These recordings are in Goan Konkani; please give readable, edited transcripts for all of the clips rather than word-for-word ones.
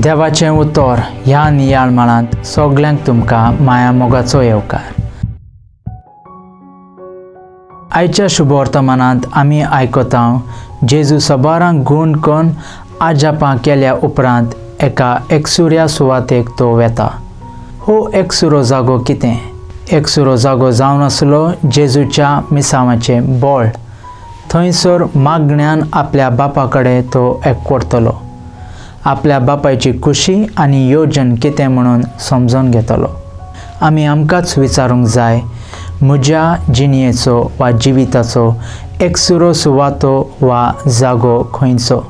देवाचें उतर ह्या नियाळ माळांत सगल्यांक तुमकां माया मोगाचो येवकार. आयच्या शुभवर्तमानांत आमी आयकता जेजू सबारांक गूण करून आजापां केल्या उपरांत एका एकसुऱ्या सुवातेक तो वेता. हो एकसुरो जागो कितें? एकसुरो जागो जावन आसलो जेजूच्या मिसांवाचें बळ. थंयसर मागण्यान आपल्या बापा कडेन तो एकवटतलो, आपल्या बापायची खुशी आनी योजन कितें म्हणून समजून घेतलो. आमी आमकांच विचारूंक जाय, म्हज्या जिणयेचो वा जिविताचो एकसुरो सुवातो वा जागो खंयचो?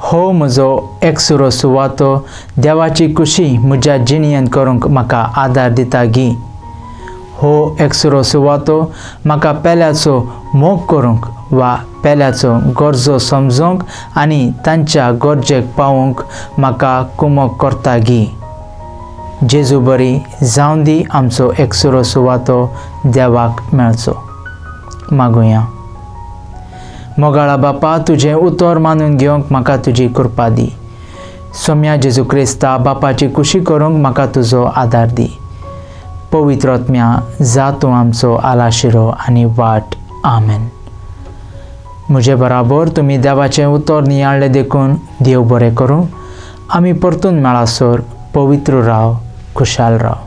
हो म्हजो एकसुरो सुवातो देवाची खुशी म्हज्या जिणयेन करूंक म्हाका आदार दिता गी? हो एकसुरो सुवातो म्हाका पेल्याचो मोग करूंक वा पेल्याचो गरजो समजूंक आनी तांच्या गरजेक पावोवंक म्हाका कुमक करता गी? जेजू बरी जावन दी आमचो एकसुरो सुवातो देवाक मेळचो. मागुया. मोगाळा बापा, तुजें उतर मानून घेवंक म्हाका तुजी कृपा दी. सोम्या जेजू क्रिस्ता बापाची खुशी करूंक म्हाका तुजो आदार दी. पवित्र आत्म्या जा तूं आमचो आलाशिरो आनी वाट. आमेन. म्हजे बराबर तुमी देवाचें उतर नियाळ्ळें देखून देव बरें करूं. आमी परतून मेळासर पवित्र राव, खुशाल राव.